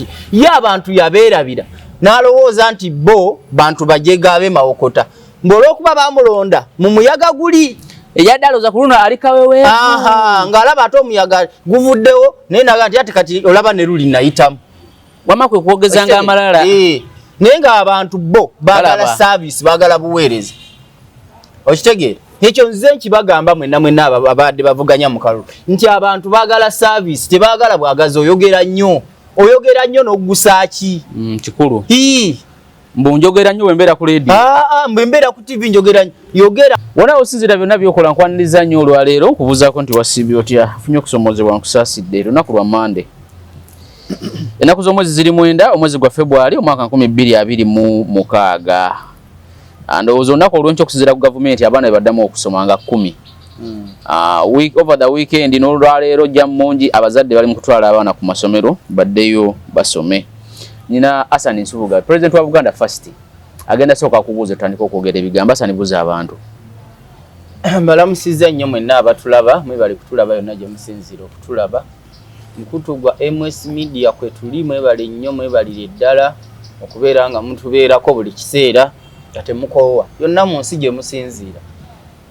Nti ye abantu yabeerabira, n'alowooza nti bo bantu bajega abe Mawokota, ng'olwokuba bamulonda mu muyaga guli. Eyadde alowooza ku luno ali kaweweevu. Aha, ng'alaba ate omuyaga guvuddewo, naye naga nti ati kati olaba ne luli nayitamu. Wamma kwe kwogezanga amalala. Naye ng'abantu bo baagala Balaba. service, baagala buweereza. Okitegeera? Ekyo nze nkibagamba mwenna mwenna abadde bavuganya mu kalulu nti abantu baagala service, tebaagala bwagazi. Oyogera nnyo, oyogera nnyo n'oggusa ki? Kikulu. Ii. Mbu njogera nnyo bwe mbeera ku leediyo. Aa, mbe mbeera ku TV njogera nnyo. Yogera. Wona osinzira byonna byokola, nkwaniriza nnyo olwaleero, nkubuuzaako nti wasiibye otya? Ofunye okusomoozebwa? Nkusaasidde. Lunaku lwa Mande, ennaku z'omwezi ziri 9, omwezi gwa Febwali, omwaka 2026. Ndowooza olunaku olw'enkya, okusinziira ku gavumenti, abaana be baddamu okusoma nga 10. Over the weekend n'olwaleero jja mungi, abazadde bali mu kutwala abaana ku masomero baddeyo basome. Nina Hassan Nsubuga, president wa Buganda First. Agenda sooka kubuuza, tutandika okwogera ebigambo. Hassan, buuza abantu. Mbalamusizza nnyo mwenna abatulaba. Mwebale kutulaba yonna gye musinziira okutulaba. Mukutu gwa MS Media kwe tuli. Mwebale nnyo, mwebalire ddala okubeera nga mutubeerako buli kiseera nga temukoowa, yonna mu nsi gye musinziira.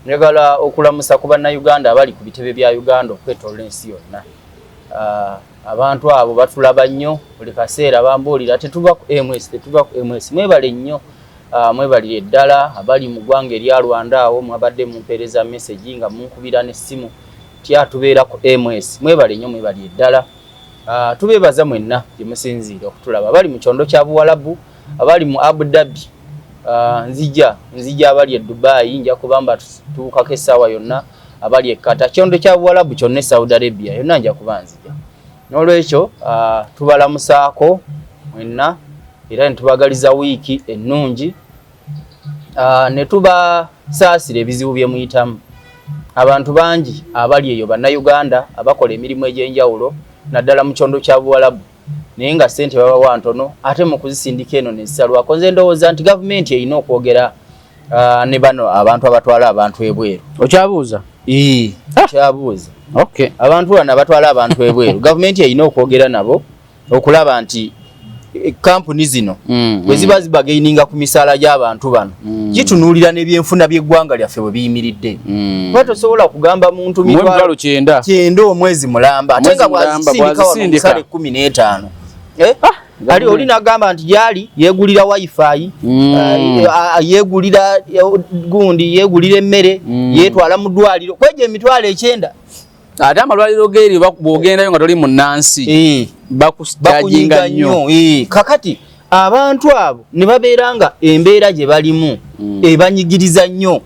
Njagala okulamusa ku Bannayuganda abali ku bitebe bya Uganda okwetoloola ensi yonna. Abantu abo batulaba nnyo buli kaseera, bambuulira tetuva ku MS, tetuva ku MS. Mwebale nnyo. Mwebalire ddala abali mu ggwanga erya Rwanda. Awo mwabadde mumpeereza message nga munkubira n'essimu tyatubeera ku MS. Mwebale nnyo, mwebalire ddala. Tubeebaza mwenna gye musinziira okutulaba, abali mu kyondo kya Buwalabu, abali mu Abu Dhabi. Nzija abali e Dubai, nja kuba mbatuukako essaawa yonna. Abali e Qatar, kyondo kya Buwalabu kyonna, e Saudi Arabia yonna nja kuba nzija. N'olwekyo tubalamusaako mwenna era ne tubagaliza wiiki ennungi, ne tubasaasira ebizibu bye muyitamu. Abantu bangi abali eyo, Bannayuganda abakola emirimu egy'enjawulo, naddala mu kyondo kya Buwalabu, naye nga ssente babawa ntono, ate mu kuzisindika eno nezisalwako. Nze ndowooza nti gavumenti erina okwogera ne bano abantu abatwala abantu ebweru. Okyabuuza? Kyabuuza. Okay. Abantu bano abatwala abantu ebweru, gavumenti erina okwogera nabo okulaba nti kampuni zino bwe ziba zibargaininga ku misaala gy'abantu bano, gitunuulira n'ebyenfuna by'eggwanga lyaffe bwe biyimiridde, kuba tosobola kugamba muntu Muwe 900,000 900 omwezi mulamba, ate Omwezi nga mulamba, bwazisindika wano bw'azisindika. omusale 15. Eh? Ali oli nagamba nti gyali yeegulira wifi, yeegulira gundi, yeegulira emmere, yeetwala mu ddwaliro kwejo 90,000. Ate amalwaliro geeri bw'ogendayo nga toli munnansi, bakucharginga bakunyiga nnyo. nnyo. Kakati abantu abo ne babeera nga embeera gye balimu ebanyigiriza nnyo.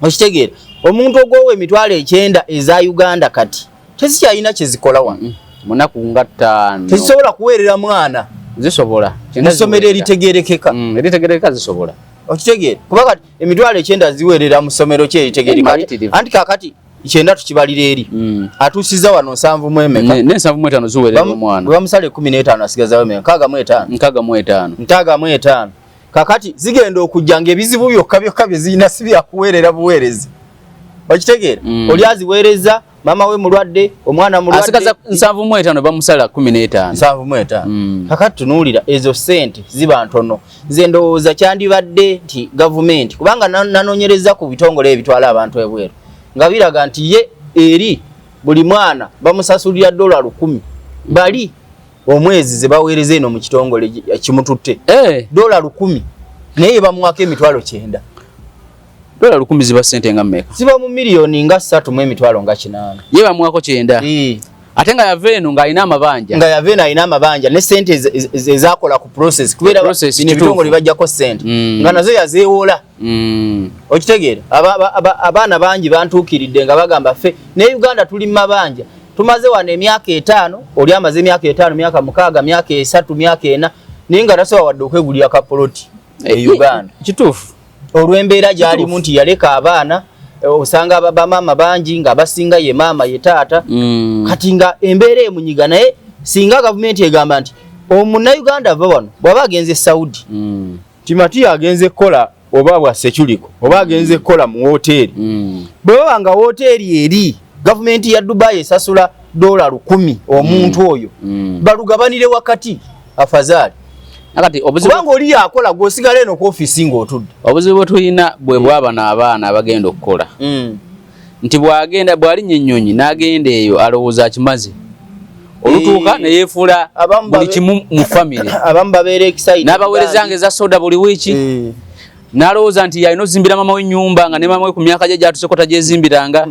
Okitegeera? Omuntu ogwowa 90,000 eza Uganda kati tezikyalina kyezikola wano. Munaku nga 5. Tezisobola kuweerera mwana Zisobola. mu ssomero eritegerekeka. Eritegerekeka zisobola. Okitegeera? Kuba kati 90,000 ziweerera mu ssomero ki eritegerekeka? Mayitirivu. Anti kakati 90 tukibalira eri, atuusiza wano nsanvu mu emeka? Ne 75 ziweerera omwana. Bwe bamusala 15, asigazawo emeka? 65. 65. 65. Kakati zigenda okujja ng'ebizibu byokka byokka bye zirina si byakuweerera buweerezi. Okitegeera? Oli aziweereza, maama we mulwadde, omwana mulwadde. Asigaza 75, bamusala 15. 75. Kakati tunuulira ezo ssente ziba ntono. Nze ndowooza kyandibadde nti gavumenti, kubanga nanoonyereza ku bitongole ebitwala abantu ebweru, nga biraga nti ye eri buli mwana bamusasulira $1,000 bali omwezi ze baweereza eno mu kitongole kimututte. $1,000, naye bamuwako 90,000. $1,000 ziba ssente nga mmeka? Ziba mu miliyoni nga 3 mu emitwalo nga 800. Ye bamuwako 90? Ate nga yava eno ng'alina amabanja. Nga yava eno alina amabanja ne sente ezakola ku process, kubeera Process, bino kituufu. ebitongole bajjako sente, nga nazo yazeewola. Okitegeera? Abaana bangi bantuukiridde nga bagamba, ffe ne Uganda tuli mu mabanja, tumaze wano emyaka 5. Oli amaze emyaka 5, myaka 6, myaka 3, myaka 4, naye nga tasobola wadde okwegulira kapoloti e Uganda. Olw'embeera gy'alimu nti yaleka abaana, osanga bamaama bangi nga basinga ye maama ye taata. Kati nga embeera emunyiga, naye singa gavumenti egamba nti omunnayuganda ava wano bw'aba agenze Saudi, Timatiya agenze kukola oba bwa security oba agenze kukola mu woteeri, bwe baba nga woteeri eri gavumenti ya Dubai esasula $1,000 omuntu oyo, balugabanire wakati afazaali. Nakati obuzibu, kubanga oli yakola, gwosigala eno ku ofiisi ng'otudde. Obuzibu bwe tulina bwe bwaba n'abaana abagenda okukola, nti bwagenda, bw'alinnya ennyonyi n'agenda eyo, alowooza akimaze. Olutuuka ne yeefuula Abamu buli kimu mu famire. Abamu babeera excited. N'abaweereza eza soda buli wiiki, n'alowooza nti yalina ozimbira mama w'ennyumba nga ne mama we ku myaka gye gyatuuseko tagyezimbiranga.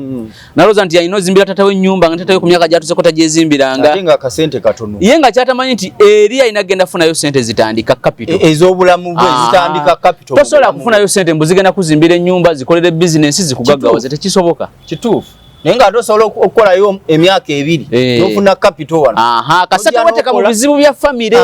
N'alowooza nti yalina ozimbira tata w'ennyumba nga tata we ku myaka gyatuuseko tagyezimbiranga. Ate nga akasente katono. Ye nga kyatamanyi nti eri alina kugenda kufunayo sente zitandika capital. Ez'obulamu bwe, zitandika capital mu Tosobola bulamu. kufunayo sente mbu zigenda kuzimbira ennyumba, zikolere bizinensi, zikugaggawaze, tekisoboka. Kituufu, naye nga ate osobola okukolayo emyaka 2 n'ofuna capital wano. Aha, kasita N'ojja teweteeka mu n'okola. bizibu bya famire.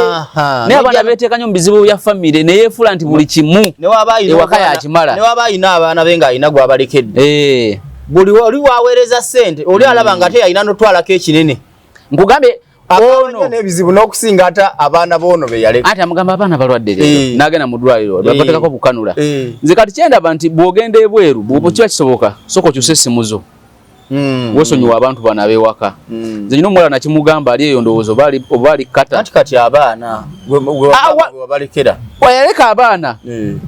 Naye abaana beeteeka nnyo mu bizibu bya famire, neyeefuula nti buli kimu Ne waba alina ewaka yakimala. Ne waba alina abaana be ng'alina gw'abalekedde, buli oli waweereza ssente, oli alaba nga ate yalina notwalako ekinene. Nkugambye ono ono n'ebizibu n'okusinga ate abaana b'ono be yaleka. Ati amugamba abaana balwadde leero, n'agenda mu ddwaliro, batekako bukanula. Nze kati kyendaba nti bw'ogenda ebweru, bw'oba kiba kisoboka, sooka okyuse essimu zo, weesonyiwa abantu bano ab'ewaka. Nze nyina omuwala nakimugamba, ali eyo, ndowooza oba ali kata. Anti kati abaana Ah, wabalekera. Wayaleka abaana,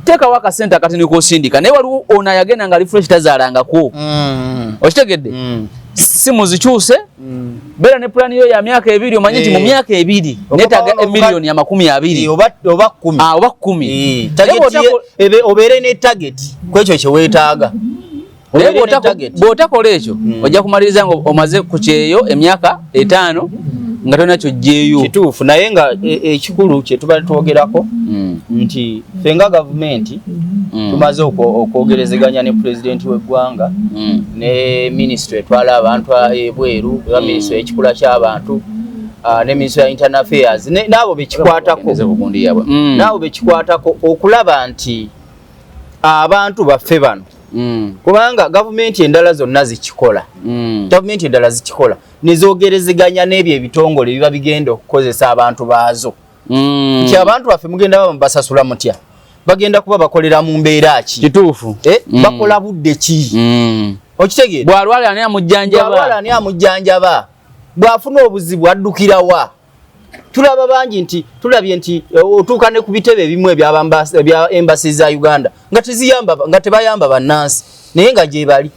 teekawo akasente akatini k'osindika, naye waliwo ono ayagenda nga ali fresh, tazaalangako. Okitegedde? Simu zikyuse, beera ne pulani yo ya myaka 2, omanye nti mu myaka 2 Oba neetaaga n'obuka- emiliyoni 20. Oba 10. Ah, oba 10. Naye Naye obeere ne target kwekyo kyeweetaaga. Naye Obeere ne target. bw'otakola ekyo, ojja kumaliriza nga omaze ku kyeyo emyaka 5 nga tolina kyojjeeyo. Kituufu, naye nga ekikulu kye tuba twogerako nti ffe nga gavumenti tumaze okwogerezeganya ne pulezidenti w'eggwanga ne minisitule etwala abantu ebweru, eba minisitule y'ekikula ky'abantu, ne minisitule ya internal affairs, n'abo bekikwatako, Bagendeze ku gundi yaabwe. N'abo bekikwatako okulaba nti abantu baffe bano, kubanga gavumenti endala zonna zikikola, gavumenti endala zikikola nezogerezeganya n'ebyo ebitongole biba bigenda okukozesa abantu baazo, nti abantu baffe mugenda baba mubasasula mutya, bagenda kuba bakolera mu mbeera ki? Kituufu. Bakola budde ki? Okitegeera? Bw'alwala ani amujjanjaba? Bw'alwala ani amujjanjaba? Bw'afuna obuzibu addukirawa? Tulaba bangi nti tulabye nti otuuka ne ku bitebe ebimu ebya embassy za Uganda nga teziyamba, nga tebayamba bannansi, naye nga gye bali.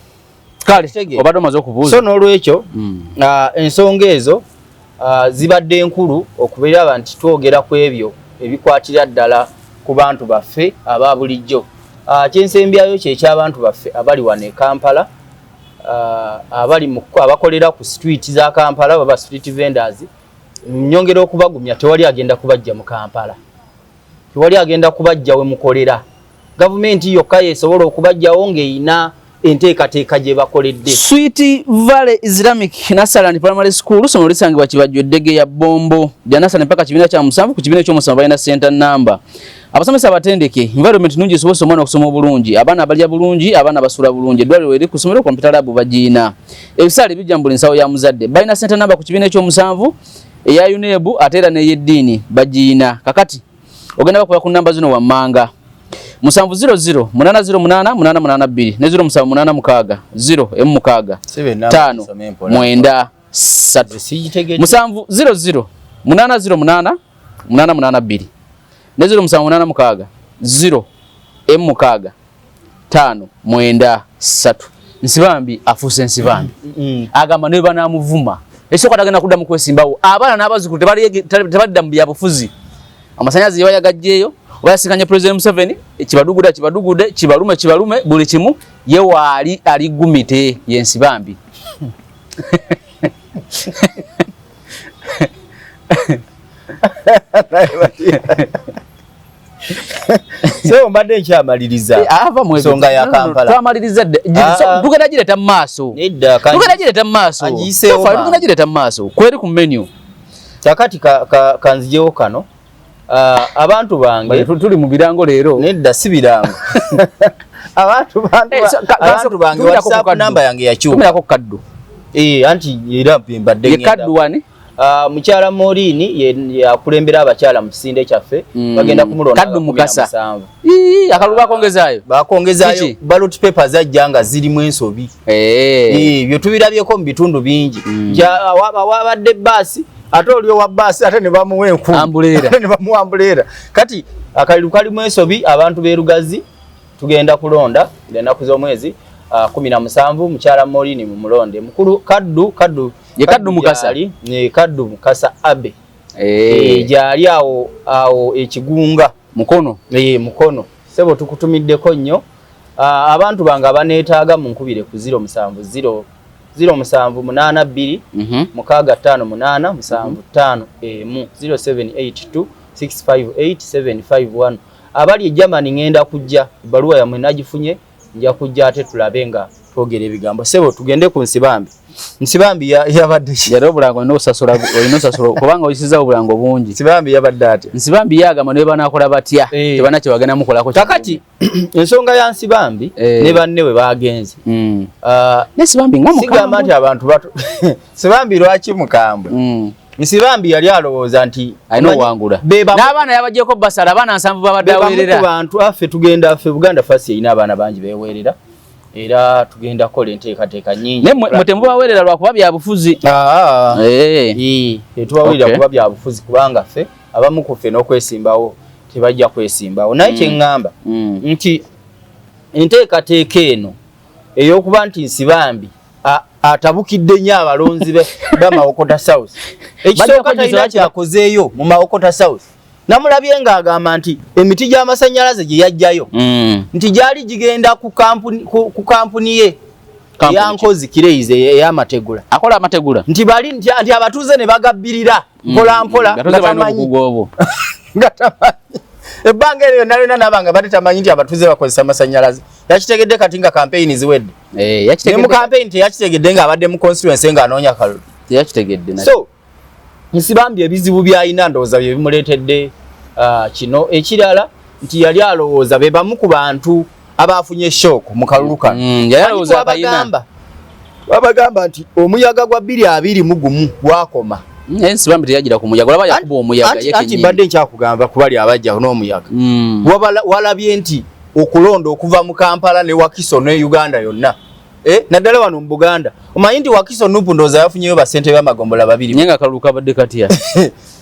Kale Kitegeera. obadde omaze okubuuza. So n'olwekyo ensonga ezo zibadde enkulu okubeera nti twogera ku ebyo ebikwatira ddala ku bantu baffe aba bulijjo. Kyensembyayo kyeky'abantu baffe abali wano e Kampala, abakolera ku street za Kampala, baba street vendors. Nyongera okubagumya, tewali agenda kubajja mu Kampala, tewali agenda kubajja we mukolera. Gavumenti yokka yesobola okubajjawo ng'eyina enteekateeka gye bakoledde. Sweet Valley Islamic Nursery and Primary School, somero lisangibwa Kibajjo, eddege ya Bombo lya nursery mpaka kibiina kya musanvu. Ku kibiina ekyomusanvu balina center number, abasomesa abatendeke, environment nungi esobozesa omwana okusoma obulungi, abaana balya bulungi, abaana basula bulungi, eddwaliro eri ku ssomero, computer lab bagiina, ebisaale bijja mu buli nsawo ya muzadde. Balina center number ku kibiina ekyomusanvu eya UNEB, ate era n'ey'eddiini bagiina. Kakati ogenda bakuba ku namba zino wammanga: 700 808 882 ne 0786 0 6 5 9 3. 700 808 882 ne 0786 0 6 5 9 3. Nsibambi afuuse Nsibambi. Agamba ne banamuvuma, ekisooka tagenda kuddamu kwesimbawo, abaana n'abazzukulu tebadda mu byabufuzi. Amasannyalaze yaba yagajjeeyo oba yasinkanye President Museveni, kibadugude kibadugude, kibalume kibalume, buli kimu ye waali aligumite ye Nsibambi. So mbadde nkyamaliriza Eh, ava mu ebyo. nsonga ya No, no, no, Kampala. Twamaliriza dda. Tugenda gireeta mu maaso. Nedda, Tugenda gireeta mu maaso. Angiyiseewo Tofa, mangu. tugenda gireeta mu maaso, kweri ku menu. Kakati kanzijewo kano. Abantu bange Tuli mu birango leero. Nedda, si birango. Abantu bantu Eh, so, abantu bange, tumirako ku WhatsApp kaddu. namba yange yakyuka. Tumirako ku kaddu. Eh, anti era mbadde Ye ngenda. kaddu wani? Mukyala Maureen yakulembera abakyala mu kisinde kyaffe. Bagenda kumulonda Kaddu Mukasa. Ii, akalulu bakongezaayo. Bakongezaayo, ballot paper zajja nga zirimu ensobi. Bye tubirabyeko mu bitundu bingi. Wabadde baasi, ate oli owa baasi ate ne bamuwa enku Ambuleera. Ne bamuwa ambuleera. Kati akalulu kalimu ensobi. Abantu b'e Lugazi, tugenda kulonda ennaku z'omwezi 17. Mukyala Maureen mumulonde. Mukulu Kaddu, Kaddu. Ye Kaddu Mukasa. Gyali, ne Kaddu Mukasa Abe. Gyali awo awo ekigunga. Mukono. Mukono. Sebo, tukutumiddeko nnyo. Abantu bange abaneetaaga munkubire ku 070 0782 658 751 0782 658 751. Abali e Germany, ngenda kujja, ebbaluwa yammwe nagifunye, nja kujja ate tulabe nga twogera ebigambo. Sebo, tugende ku Nsibambi. Nsibambi yabadde ki? Yali obulango olina osasula, olina osasula kubanga oyisizza obulango bungi. Nsibambi yabadde atya? Nsibambi yagamba ne banakola batya, tebana kye bagenda mukolako. Kakati ensonga ya Nsibambi ne banne bwe bagenze, Ne Nsibambi nga sigamba mukambwe. Nti abantu bato, Nsibambi lwaki mukambwe? Nsibambi yali alowooza nti alina owangula n'abaana yabagyeko basala abaana 70 babadde be bamu ku aweerera. Bantu affe tugenda ffe Buganda First erina abaana bangi beweerera, era tugenda kukola enteekateeka nnyingi. Naye mwe temubaweerera lwakuba byabufuzi. Ah. Tetubaweerera kuba byabufuzi, kubanga ffe abamu ku ffe n'okwesimbawo tebajja kwesimbawo, naye kyeŋŋamba nti enteekateeka eno ey'okuba nti Nsibambi atabukidde nnyo abalonzi ba Mawokota South, ekisooka Bajja talina kyakozeeyo mu Mawokota South. Namulabye ng'agamba nti emiti gy'amasannyalaze gye yajjayo nti gyali gigenda ku kampuni ye Kampuni eya Nkozi Kireizi ey'amategula. Akola amategula. Nti bali nti abatuuze ne bagabbirira mpola mpola. Nga nga balina tamanyi obukugu obwo. Nga tamanyi ebbanga eryo lyonna lyonna naaba nga badde tamanyi nti abatuuze bakozesa amasannyalaze. Yakitegedde kati nga kampeyini ziwedde. Ne mu Yakitegedde. Kampeyini teyakitegedde, ng'abadde mu constituency ng'anoonya kalulu. Teyakitegedde So Nsibambi ebizibu by'alina ndowooza bye bimuleetedde kino. Ekirala nti yali alowooza be bamu ku bantu abafunye shock mu kalulu kano. Yali alowooza akayina. Twabagamba nti omuyaga gwa 2021 gwakoma. Ensibambi teyagira ku muyaga, olaba yakuba omuyaga ye Anti kennyini. Mbadde nkyakugamba kubali abajja n'omuyaga. Walabye nti okulonda okuva mu Kampala ne Wakiso ne Uganda yonna, naddala wano mu Buganda, omanyi nti Wakiso NUP ndowooza yafunyeyo basente b'amagombola babiri. Naye nga akalulu kabadde katya?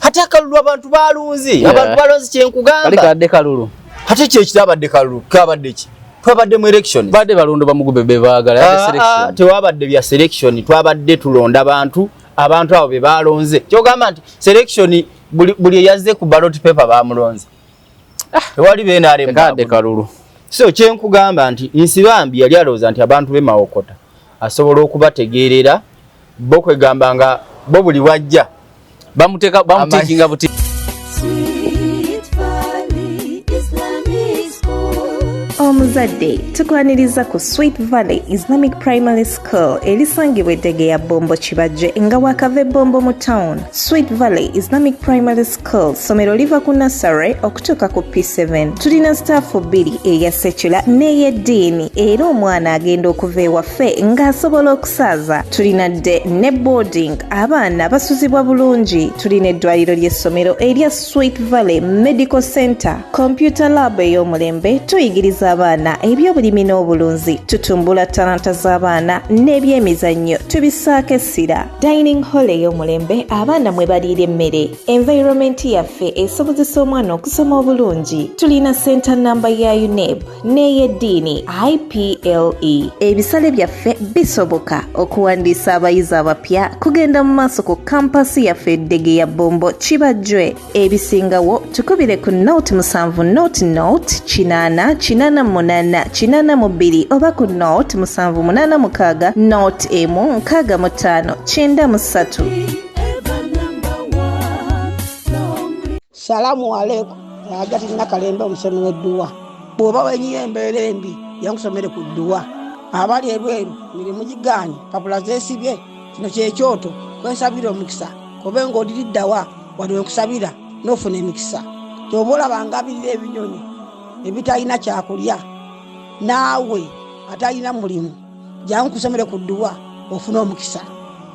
Ate akalulu abantu balunzi. Abantu balonzi, Kali kyenkugamba. Kadde kalulu. Ate kyekirabadde kalulu kabadde ki? Twabadde mu election. Badde balondo bamugube be baagala, yadde Ah, ah, selection. Tewabadde bya selection, twabadde tulonda bantu, abantu abo be balonze. Kyogamba nti selection, buli eyazze ku ballot paper bamulonze, tewali BNRM. Tekadde kalulu. So kyenkugamba nti Nsibambi yali alowooza nti abantu b'e Mawokota asobola okubategeerera bo, kwegamba nga bo buli wajja Bamuteka bamutikinga buti. Sweet Valley Islamic School. Omuzadde, tukwaniriza ku Sweet Valley Islamic Primary School erisangibwa eddege ya Bombo Kibajje, nga wakava Ebombo mu town. Sweet Valley Islamic Primary School ssomero liva ku nursery okutuuka ku P7. Tulina staff bbiri, eya secular n'ey'eddiini, era omwana agenda okuva ewaffe ng'asobola okusaaza. Tulina day ne boarding, abaana basuzibwa bulungi. Tulina eddwaliro ly'essomero erya Sweet Valley Medical Center, computer lab ey'omulembe. Tuyigiriza abaana ebyobulimi n'obulunzi, tutumbula talanta z'abaana, n'ebyemizannyo tubissaako essira. Dining hall ey'omulembe abaana mwe baliira emmere. Environment yaffe esobozesa omwana okusoma obulungi. Tulina center namba ya UNEB n'ey'eddiini IPLE. Ebisale byaffe bisoboka. Okuwandiisa abayizi abapya kugenda mu maaso ku kampasi yaffe eddege ya Bombo Kibajjwe. Ebisingawo tukubire ku 07 00 80 88 82 oba ku 0786 01 65 93. Ever number one. Long Salamu aleikum. Agati Nakalembe, omusomi w'edduwa. Bw'oba wenyiyo embeera embi, yankusomere ku dduwa. Abali ebweru, mirimu gigaanye, papula zeesibye, kino kyekyoto kwensabira omukisa. Kobe ng'odiriddawa wali wenkusabira n'ofuna emikisa. Kyoba olaba ngabirira ebinyonyi ebitalina kyakulya, naawe atalina mulimu, jangu kusomere ku dduwa ofune omukisa.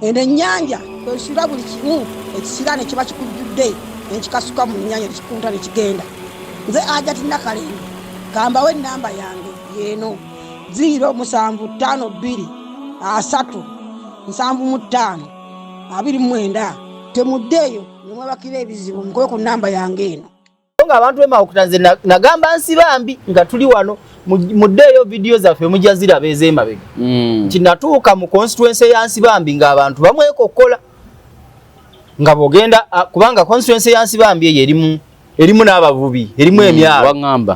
Eno ennyanja. Kwensula buli kimu ekisiraani kiba kikujjudde nenkikasuka mu nnyanja nekikunta nekigenda. Nze Hajati Nakalembe, kambawe ennamba yange yeeno 0 7 5 2 3 75 29. Temuddeeyo nemwebakira ebizibu, mukube ku nnamba yange eno. Nga abantu b'emawokota nze nagamba Nsibambi nga tuli wano, muddeeyo vidiyo zaffe mujja ziraba ez'emabega, nti natuuka mu constituency ya Nsibambi ng'abantu bamwekokkola nga bw'ogenda, kubanga constituency ya Nsibambi eyo erimu n'abavubi, erimu emyalo. Waŋŋamba.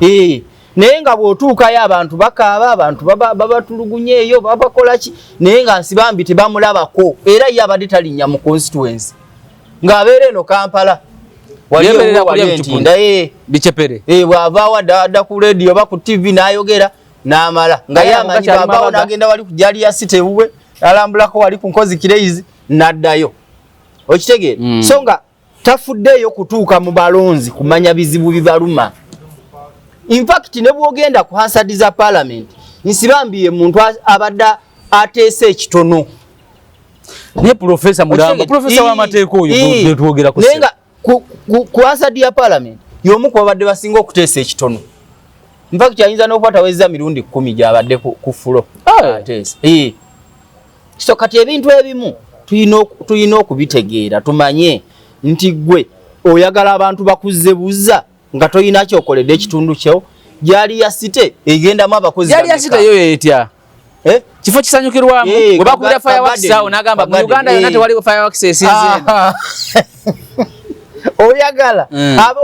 Naye nga bw'otuukayo abantu bakaaba, abantu babatulugunya eyo, babakola ki, naye nga Nsibambi tebamulabako, era ye abadde talinnya mu constituency ng'abeera eno Kampala. Wali Yemerera ewuwe, wali kulya Entinda, bicepere. Bw'avaawo adda ku radio oba ku TV n'ayogera n'amala nga Naye ye ako amanyi, gakyali bw'avaawo mabaga. n'agenda wali ku Jalia City ewuwe, n'alambulako wali ku Nkozi Kireyizi n'addayo. Okitegeera? So nga tafuddeeyo kutuuka mu balonzi kumanya bizibu bibaluma. In fact ne bw'ogenda ku Hansard za Parliament, Nsibambi ye muntu abadde ateesa ekitono. Naye Profesa Mulamba, Okitegeera? Profesa w'amateeka oyo twogera ku Naye ssebo. nga ku Hansard ya Parliament y'omu ku babadde basinga okuteesa ekitono. In fact ayinza n'okuba tawezza mirundi 10 gy'abadde ku floor ateesa. So kati ebintu ebimu tulina okubitegeera, tumanye nti ggwe oyagala abantu bakuzze buzza nga tolina kyokoledde ekitundu kyo. Gyali ya site egendamu abakozi Gyali ya bameka? site yo etya? Eh? Kifo kisanyukirwamu. Bwe bakubira fireworks awo n'agamba mu Kagarden, Uganda yonna tewaliwo fireworks esinze eno. Oyagala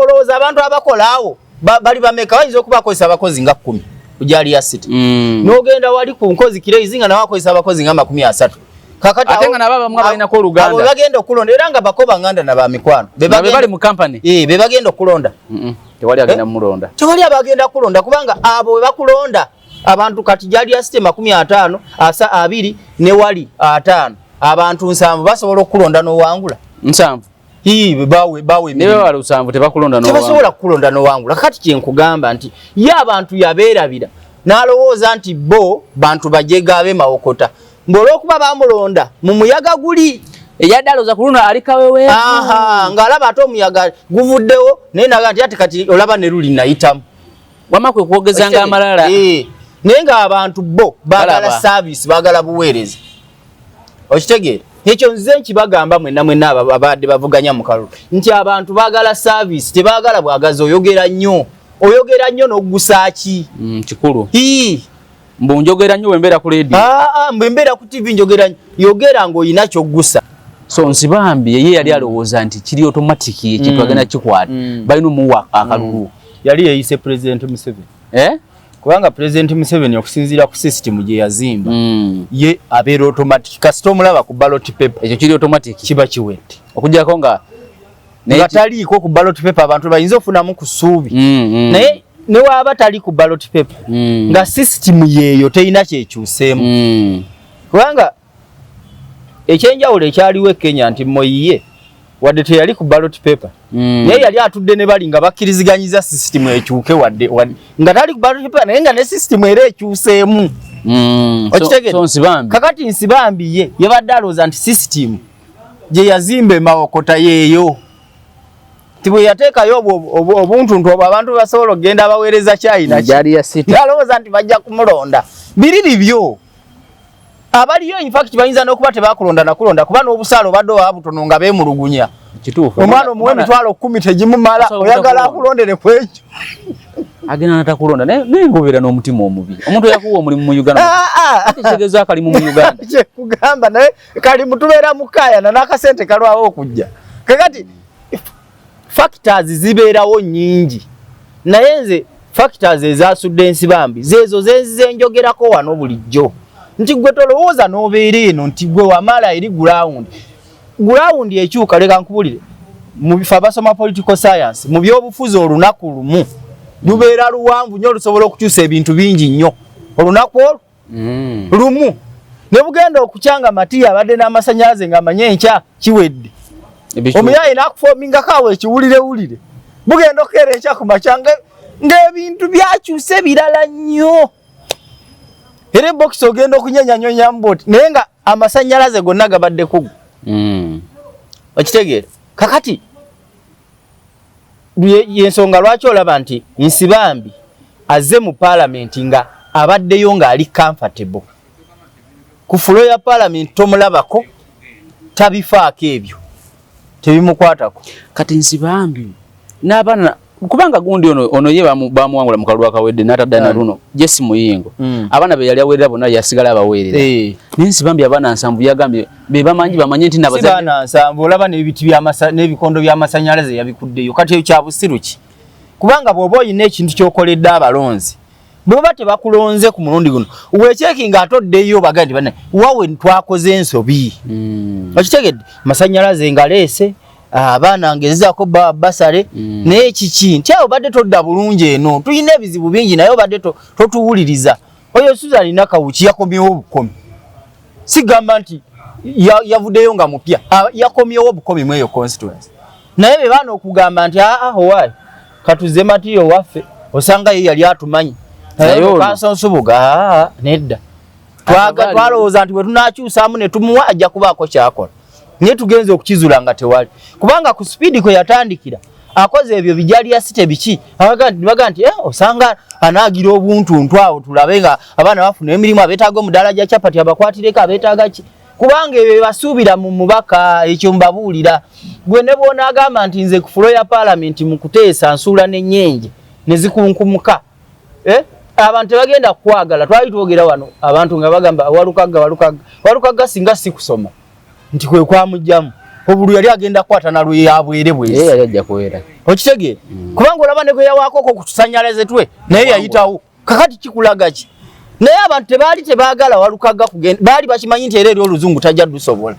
olowooza abantu abakola awo bali bameka? Bayinza okuba akozesa abakozi nga 10 ku Gyali ya site. N'ogenda wali ku Nkozi Kireizi nga nawe akozesa abakozi nga 30. Kakati Ate nga nabo abamu abalinako oluganda. Abo bagenda okulonda era nga bakoba nganda na ba mikwano. Be Nga be bagenda bali mu company. Be bagenda okulonda. Tewali agenda mulonda. Tewali abagenda kulonda kubanga abo be bakulonda abantu kati Gyali ya site 50, asa 20 ne wali 5. Abantu 7 basobola okulonda n'owangula. 7. Ii, bawe Ne baba 7 tebakulonda n'owangula. Tebasobola kukulonda n'owangula. Kati kye nkugamba nti ye abantu yabeerabira n'alowooza nti bo bantu bajega abe Mawokota. Ng'olwokuba bamulonda mu muyaga guli. Eyadde alowooza ku luno ali kaweweevu. Aha, ng'alaba ate omuyaga guvuddewo, naye naga nti ate kati olaba ne luli nayitamu. Wamma kwe kwogezanga amalala. Naye ng'abantu bo baagala Balaba. service, baagala buweereza. Okitegeera? Ekyo nze nkibagamba mwenna mwenna abadde bavuganya mu kalulu nti abantu baagala service, tebaagala bwagazi. Oyogera nnyo, oyogera nnyo n'oggusa ki? Kikulu. Ii. Mbu njogera nnyo bwe mbeera ku radio. Mbu mbeera ku TV njogera nnyo. Yogera ng'olina ky'oggusa. So Nsibambi ye yali alowooza nti kiri automatic ekintu agenda kikwata. Balina omuwa akalulu. Yali yeeyise President Museveni. Kubanga President Museveni okusinziira ku system gye yazimba, ye abeera automatic. Kasita omulaba ku ballot paper. Ekyo kiri automatic. Kiba kiwedde. Okuggyako nga Nga taliiko ku ballot paper abantu bayinza okufunamu ku ssuubi. Naye ne waaba tali ku ballot paper, nga system yeeyo terina kyekyuseemu. Kubanga ekyenjawulo ekyaliwo e Kenya nti Moi ye wadde teyali ku ballot paper, naye yali atudde ne bali nga bakkiriziganyiza system ekyuke, wadde nga tali ku ballot paper naye nga ne system era ekyuseemu. Okitegeera? So Nsibambi. Kakati Nsibambi ye yabadde alowooza nti system gye yazimba e Mawokota yeeyo. Nti bwe yateekayo obuntuntu obwo abantu basobola okugenda abaweereza kyayi naki. Gyali ya sita. Ng'alowooza nti bajja kumulonda. Biri bibyo. Abaliyo in fact bayinza n'okuba tebakulonda na kulonda kuba n'obusaala obadde oba butono nga beemulugunya. Kituufu. Omwana omuwe emitwalo 10 tegimumala, Osobola oyagala obutakulonda. akulondere ku ekyo. Agenda n'atakulonda, naye ng'obeera n'omutima omubi. Omuntu eyakuwa omulimu mu Uganda. Ate kitegeeza akalimu mu Uganda. Kyekugamba naye kalimu tubeera mu kaayana n'akasente kalwawo okujja. Kakati factors zibeerawo nnyingi. Naye nze factors ezasudde Nsibambi zeezo ze njogerako wano bulijjo. Nti gwe tolowooza n'obeera eno nti gwe wamala eri ground. Ground ekyuka, leka nkubulire. Mu bifo abasoma political science, mu byobufuzi olunaku lumu lubeera luwanvu nnyo, lusobola okukyusa ebintu bingi nnyo. Olunaku olwo lumu ne bugenda okukyanga Matiya abadde n'amasannyalaze ng'amanye enkya kiwedde. Omuyaye n'akufoomingako awo ekiwulirewulire. Bugenda okukeera enkya ku makya ng'ebintu byakyuse birala nnyo. Era ebokisi ogenda okunyenyanyonyamu bw'oti, naye nga amasannyalaze gonna gabadde kugu. Okitegeera? Kakati yensonga lwaki olaba nti Nsibambi azze mu paalamenti nga abaddeyo ng'ali comfortable ku floor ya paalamenti, tomulabako, tabifaako, ebyo tebimukwatako. Kati Nsibambi n'abaana, kubanga gundi ono ye bamuwangula mu kalulu akawedde n'atadda na luno, Jesse Muyingo. Abaana be yali aweerera bonna yasigala abaweerera. Naye Nsibambi abaana 70 yagambye be bamanyi, bamanye nti Si nabazadde baana 70, olaba n'ebiti n'ebikondo by'amasannyalaze yabikuddeyo. Kati ekyo kya busiru ki? Kubanga bw'oba olina ekintu ky'okoledde abalonzi, bw'oba tebakulonze ku mulundi guno, weekyekinga ate oddeyo bagambe nti bannaye, wawe twakoze ensobi. Okitegedde? Masannyalaze ngaleese, abaana ngezezaako basale, naye kiki nti awo obadde todda bulungi, eno tulina ebizibu bingi, naye obadde totuwuliriza. Oyo Susan Nakawuki yakomyewo obukomi, sigamba nti yavuddeyo nga mupya, yakomyewo obukomi mu eyo constituency. Naye be baana okugamba nti aa, owaayi katuze matiyo waffe, osanga ye yali atumanyi. Naye Naye ono- Kanso Nsubuga, aa, nedda. Twalowooza nti bwe tunakyusaamu ne tumuwa ajja kubaako kyakola, naye tugenze okukizula nga tewali, kubanga ku sipiidi kwe yatandikira akoze ebyo bijali yasite biki, baga nti osanga anaagira obuntuntu awo, tulabe nga abaana bafuna emirimu, abeetaaga omudaala gya capati abakwatireko, abeetaaga ki, kubanga ebyo basuubira mu mubaka. Ekyo mbabuulira, gwe ne bw'onaagamba nti nze ku floor ya paalamenti mu kuteesa nsuula n'ennyenje ne zikunkumuka, Abantu tebagenda kukwagala. Twali twogera wano abantu nga bagamba Walukagga, Walukagga, Walukagga, singa si kusoma nti kwe kwamugjamu obulu, yali agenda kukwata na lweyabwere Ye bwezi. Yali ajja kuwera. Okitegeera? Kubanga olaba ne gwe yawaakoko ku tusanyalaze twe naye yayitawo. Kakati kikulaga ki? Naye abantu tebaali tebaagala Walukagga kugenda, baali bakimanyi nti era eri oluzungu tajja lusobola,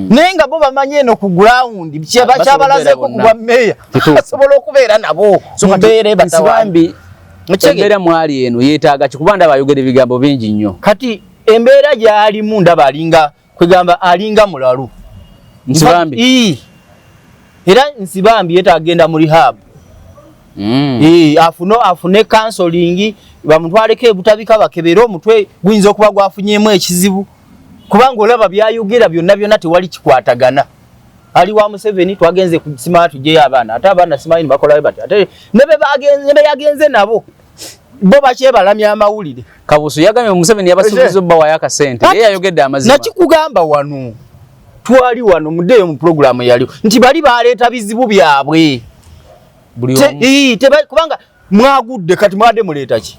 naye nga bo bamanyi eno ku ground Basobola kyabalazeeko ku okubeera bwa meeya, Kituufu. basobola okubeera nabo So mu kati mbeera ebatawaanya. Nsibambi Okitegeera? embeera mwali eno yeetaaga ki? Kuba ndaba ayogera ebigambo bingi nnyo. Kati embeera gy'alimu ndaba alinga, kwegamba alinga mulalu. Nsibambi? Ii. Era Nsibambi yeetaaga genda mu rehab. Afune counseling, bamutwaleko ebutabika bakebere omutwe, guyinza okuba gwafunyemu ekizibu, kubanga olaba byayogera byonna byonna tewali kikwatagana. Ali wa Museveni, twagenze kusimala tugyeyo abaana, ate abaana simanyi bakolayo bati, ate ne be bagenze, ne be yagenze nabo bo bakyebalamya amawulire. Kabusu yagambye Museveni yabasuubiza obbawayo akasente, ye yayogedde amazima. Nakikugamba wano, twali wano muddeeyo mu pulogulaamu eyaliwo nti bali baleeta bizibu byabwe. Buli omu. Kubanga mwagudde, kati mwadde muleeta ki?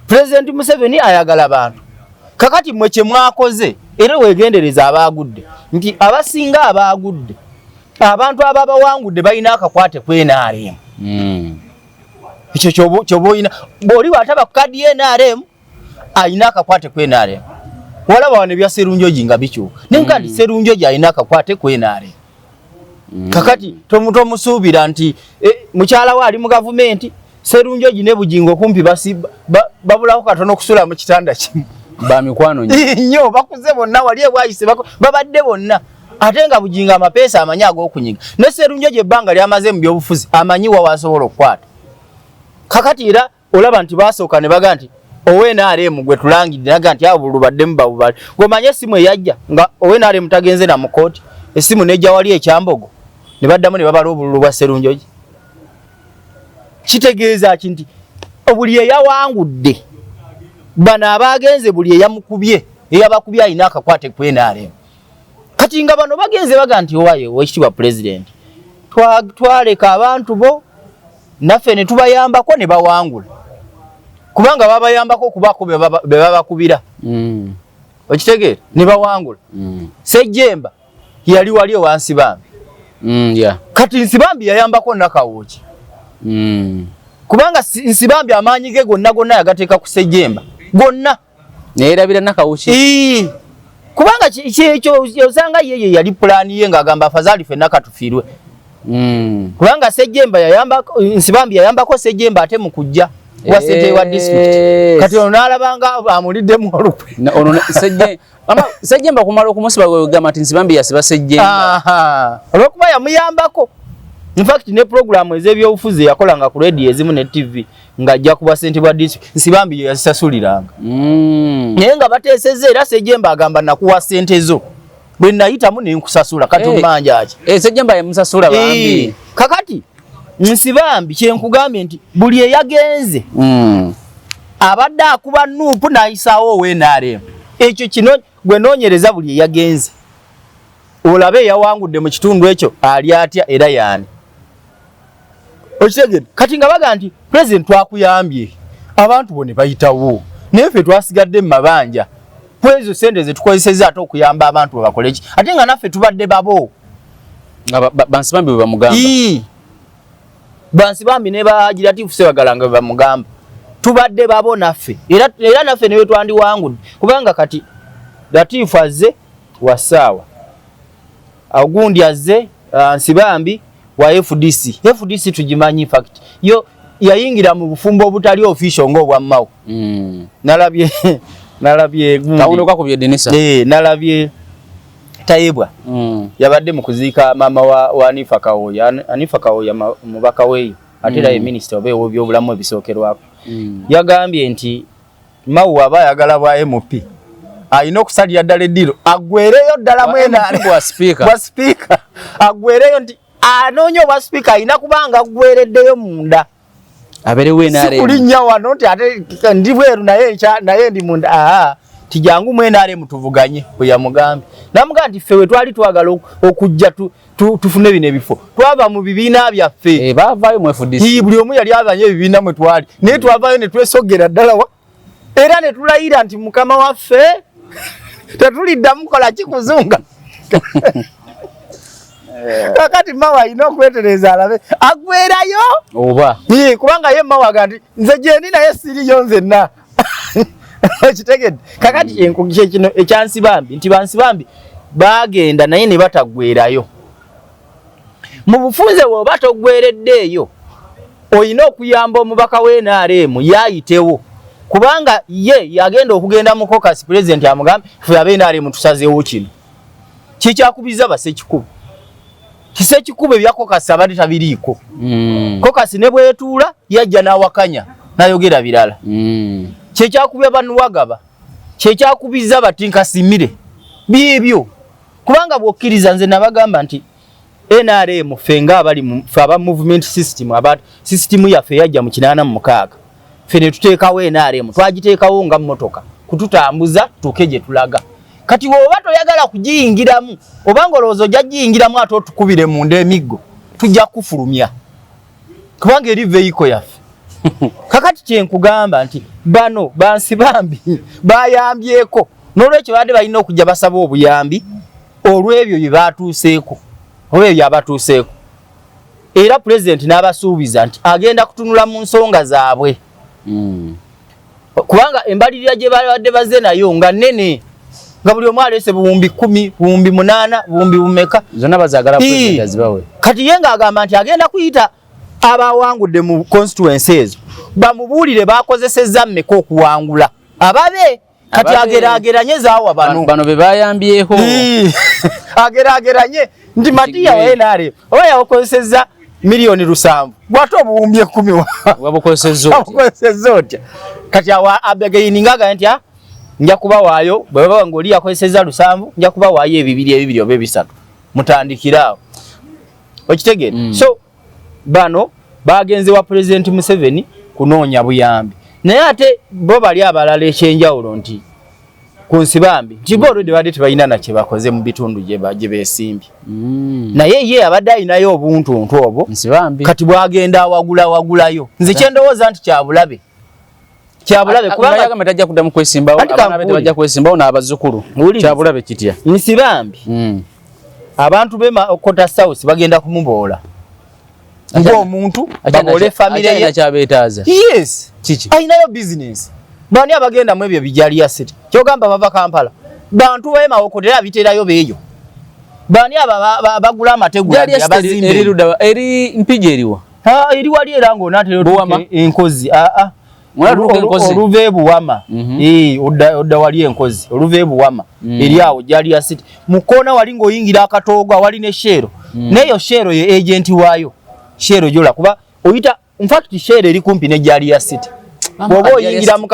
Pulezidenti Museveni ayagala bantu. Kakati mmwe kye mwakoze, era weegendereza abaagudde nti abasinga abaagudde, abantu ababawangudde balina akakwate ku NRM. Ekyo kyoba oyina bw'oli bw'ataba ku kadi ya NRM alina akakwate ku NRM. Walaba wano ebya Serunjogi nga bikyuka, naye nga nti Serunjogi alina akakwate ku NRM. Kakati tomusuubira nti mukyala we ali mu gavumenti. Serunjogi ne Bugingo kumpi babulako katono okusula mu kitanda kimu. Ba mikwano nnyo. Nnyo, bakuze bonna wali ebwayise, babadde bonna, ate nga Bugingo amapeesa amanyi ag'okunyiga, ne Serunjogi ebbanga lyamaze mu byobufuzi amanyi wa wasobola okukwata. Kakati era olaba nti basooka ne baga nti owe NRM gwe tulangidde, naga nti abo bulubaddemu babubale. Gomanye essimu eyajja nga owe NRM tagenze na mu kooti, essimu nejja wali ekyambogo ne baddamu ne babala obululu bwa Serunjogi. Kitegeeza ki? Nti buli eyawangudde bano abagenze, buli eyamukubye, eyabakubye alina akakwate ku NRM. Kati nga bano bagenze baga nti owaye owekitiibwa pulezidenti, twaleka abantu bo naffe ne tubayambako ne bawangula, kubanga babayambako okubaako be babakubira. Okitegeera? Ne bawangula. Sejjemba yali wali ewa Nsibambi. Kati Nsibambi yayambako Nakawuki, kubanga Nsibambi amaanyi ge gonna gonna yagateeka ku Sejjemba gonna. Neyerabira Nakawuki. Ii. Kubanga kyekyo osanga ye yali pulaani ye ng'agamba afazaali ffenna katufiirwe, kubanga Sejjemba yayambako, Nsibambi yayambako Sejjemba ate mu kujja wa ssentebe wa district. Kati ono n'alabanga amuliddemu olukwe. Ono mama Sejjemba kumala okumusiba gwe gamba nti Nsibambi yasiba Sejjemba. Aha. Olwokuba yamuyambako. In fact ne program ez'ebyobufuzi yakolanga ku radio ezimu ne TV ng'ajja kuba ssentebe wa district, Nsibambi ye yazisasuliranga. Naye nga bateesezza, era Sejjemba agamba nakuwa ssente zo. Bwe nayitamu ne nkusasula kati ommanja ki? Sejjemba yamusasula bambi. Kakati Nsibambi kyenkugambye nti buli eyagenze abadde akuba NUP n'ayisaawo owa NRM. Ekyo kino gwe noonyereza buli eyagenze olabe eyawangudde mu kitundu ekyo ali atya era yaani. Okitegedde? Kati nga baga nti pulezidenti twakuyambye abantu bo ne bayitawo naye ffe twasigadde mu mabanja kwezo sente zetukozesezza ate okuyamba abantu bwe bakole ki ate nga naffe tubadde babo. Nga Bansibambi bwe bamugamba. Bansibambi ne bagiratifu Sebagala nga bwe bamugamba tubadde babo naffe era naffe ne twandiwangudde kubanga kati Latifu azze wa ssaawa ogundi azze Nsibambi wa FDC. FDC tugimanyi fact yo yayingira mu bufumbo obutali official ng'obwa Mao. Nalabye gundi. Kawundo kakubye edinisa. Nalabye Tayebwa. Yabadde mu kuziika maama wa Anifa Kawooya. Anifa Kawooya mubaka weeyo ate era ye minisita oba ow'ebyobulamu ebisookerwako. Yagambye nti Mao aba ayagala bwa MP alina okusalira ddala eddiiro aggwereyo ddala Bwa mwena MP bwa speaker. Bwa speaker aggwereyo nti anoonya obwa speaker alina kubanga aggwereddeyo munda. Abeerewo NRM. Si kulinnya wano nti ate ndi bweru naye naye ndi munda. Tijangu mu NRM tuvuganye bwe yamugambye. Namugamba nti ffe we twali twagala okujja tufune bino ebifo. Twava mu bibiina byaffe. Baavaayo mu FDC. Buli omu yali avanye ebibiina mwe twali. Naye twavaayo ne twesogera ddala wa. Era ne tulayira nti mukama waffe tetuliddamu kukola kikuzunga. Kakati Mao alina okwetereza alabe aggwerayo oba. Kubanga ye Mao agamba nti nze gyendi naye siriyo nzenna. Okitegedde? Kakati kye kino ekya Nsibambi nti Bansibambi baagenda naye ne bataggwerayo. Mu bufunze bw'oba toggwereddeeyo olina okuyamba omubaka wa NRM yaayitewo kubanga ye yagenda okugenda mu caucus president amugambe ffe aba NRM tusazeewo kino. Kikyakubiza Basekikubo. Kisekikubo ebya caucus abadde tabiriiko. Caucus ne bwetuula yajja n'awakanya n'ayogera birala. Kyekyakubya Banuwagaba, kyekyakubiza Batinkasimire byebyo. Kubanga bw'okkiriza nze nabagamba nti NRM ffe nga abali mu ffe aba movement system, aba system yaffe yajja mu 86. Ffe ne tuteekawo NRM, twagiteekawo nga mmotoka kututambuza tutuuke gye tulaga. Kati bw'oba toyagala kugiyingiramu oba ng'olowooza ojja giyingiramu ate otukubire munda emiggo, tujja kufulumya kubanga eri vehicle yaffe. Kakati kye nkugamba nti bano Bansibambi bayambyeko, n'olwekyo babadde balina okujja basaba obuyambi olw'ebyo bye batuuseeko oba ebyo abatuuseeko. Era pulezidenti n'abasuubiza nti agenda kutunula mu nsonga zaabwe. Kubanga embalirira gye babadde bazze nayo nga nnene, nga buli omu aleese buwumbi 10, buwumbi 8, buwumbi bumeka. Zonna bazaagala pulezidenti azibawe. Kati ye ng'agamba nti agenda kuyita abawangudde mu constituency ezo bamubuulire bakozesezza mmeka okuwangula ababe. Kati ageraageranye zaawa bano. Bano be bayambyeko. Ageraageranye nti Matiya wa NRM oba yakozesezza miliyoni 7 bw'ate obuwumbi 10 wabukozesezza otya? Wabukozesezza otya? Kati awo abegeyininga agamba nti, nja kubawaayo bwe baba ng'oli yakozesezza 7 nja kubawaayo ebibiri ebibiri oba ebisatu mutandikire awo. Okitegeera? So bano bagenze wa Pulezidenti Museveni kunoonya buyambi, naye ate bo bali abalala ekyenjawulo nti ku Nsibambi nti bo already badde tebalina na kye bakoze mu bitundu gye beesimbye. Naye ye abadde alinayo obuntuntu obwo. Nsibambi. Kati bw'agenda awagula wagulayo. Nze kye ndowooza nti kyabulabe. Kyabulabe kubanga yagamba tajja kuddamu kwesimbawo, Anti abaana be kankuuli. tebajja kwesimbawo n'abazzukulu. Wuliriza. Kyabulabe kitya? Nsibambi. Abantu b'e Makota South bagenda kumuboola. Ng'omuntu baboole famire ye. Akyalina kyabeetaaza. Yes. Kiki? Alinayo business. Bani abagenda mu ebyo bijaliya city? Kyogamba bava Kampala. Bantu b'e Mawokota era biterayo beeyo. Bani aba bagula amategula Jaliya City abazimbe. eri ludda, eri Mpigi eriwa? Eri wali era ng'onaatera Buwama? otuuka Enkozi. Mwala tuuka Enkozi. Oluva e Buwama. Odda wali Enkozi, oluva e Buwama. Eri awo Jaliya City. Mu kkoona wali ng'oyingira akatoogo awali ne Shell. N'eyo Shell ye agent waayo. Shell gyola kuba oyita, in fact Shell eri kumpi ne Jaliya City. Bw'oba oyingira mu